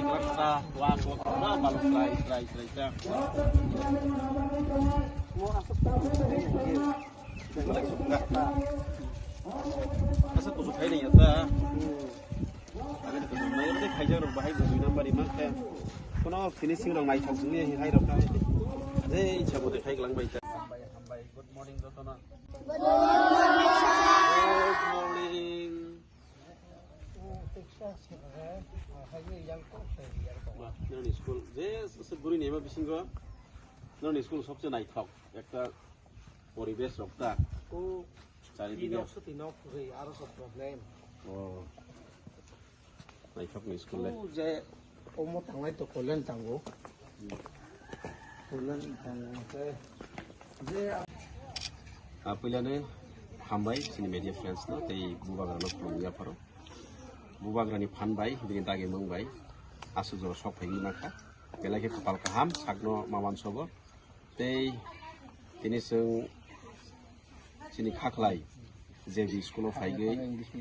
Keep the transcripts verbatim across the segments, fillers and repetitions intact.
Kata, wak, wak, wak, balok, try, try, try, try. Asa kusu khai nai ya ta. Ani kusu nai ya ta khai ja rok bahai kusu number ima khe. Kono finishing rok nai thok ni hai rok ta. Jei chabo de khai lang bai ta. Hambai, hambai. Good morning, jotono. Good morning. Good morning. Nani school, je se guri ni ema bisingo. Nani school sobse naithok. Ekta poribesh rok ta. Ko Chari pi diga. Nok suti nok rwi, aro so problem. Oh. Naithok ni school le. Tu je omo tanglai to kolen tango. Kolen tango te. Je a- Ah, puilani hambai chini media friends no tei bubagra no khulumya pharo. Bubagra ni phan bai, bini dagi mung bai. Aswk jora sok phai wngma kha. Belai khe kwtal kaham, sakno maman sobo. Tei tini chwng chini Khaklai J B school o phaigwi,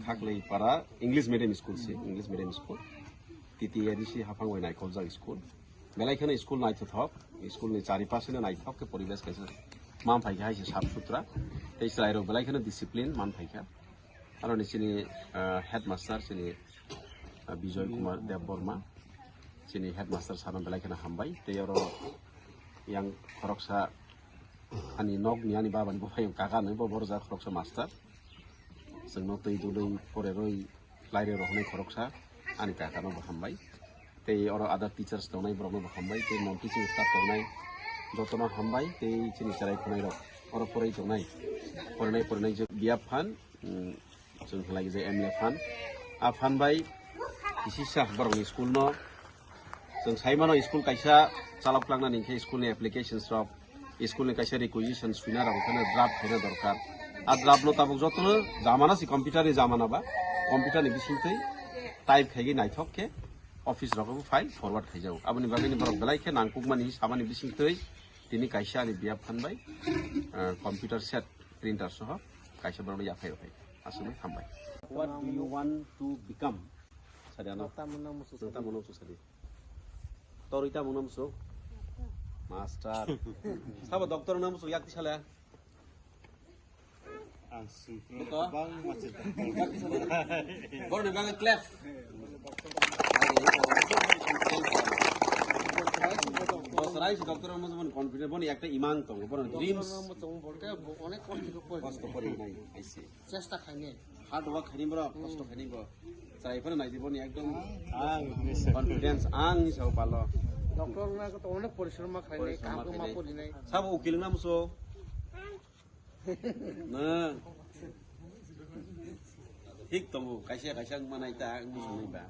Khaklai para English medium school se, English medium school. T T A D C haphang bai naikholjak school. Belai kheno school naithothok, school ni chari paseno naithok khe poribesh kaisa man phaikha hai se sap sutra. Tei chwrairok belai kheno discipline man phaikha. Aro ni chini, ah, headmaster chini, ah, Bijoy Kumar Debbarma, chini headmaster sano belai kheno hambai. Tei oro yang khoroksa ani nok ni ani baba ni buphai kaka ni bo borok ja khoroksa master. Chwngno twi dului pore rwi laire rohornai khoroksa ani kaka no bo hambai. Tei oro other teachers tongnai borok no bo hambai. Tei non teaching staff tongnai joto no hambai. Tei chini cherai khonai rok oro poroi tongnai. Porinai porinai je biap phan, mm, Chwng khlai je M L A phan. A phan bai kisisa borokni school no. Chwng sai mano school kaisa chalok langnani hinkhe school ni applications rok, school ni kaisa requisition suina rok hinkhe draft khaina dorkar. A draft no tabuk jotono jamana si computer ni jamana ba, computer ni bisingtwi type khaigwi naithok khe office rogo file forward khaijago. Aboni bagwi ni borok belai khe nangkukmani samani bisingtwi tini kaisa ani biap phan bai, ah, computer set, printer soho kaisa borokno yaphai rw phai. Aswkno hambai. What do you want to become? Sadi ano. Tamo nang musu sadi. Tamo nang musu sadi. Toroi tamo nang musu. Master. Sabo doctor nang musu yak tisale. Ang sungkung. Buto? Bang masih. Boroni bagwi clap. Bo serai si doctor mo mon confident boni ekta imang tong, boni dreams. Doctor mo tong bolte bo onek kosto kori. Kosto kori nai, I see. Chesta khaini. Hard work khaini bro, kosto khaini bro. Chai phano nai di boni ekdom. Ang bisa. Confidence ang ni sao palo. Doctor na ko to onek porishrom ma khaini, Porishrom ma kam ko ma khaini. Pori nai. Sabo ukil na muso. Na. Thik tongo, kaisa kaisa manai ta ang musunai ba.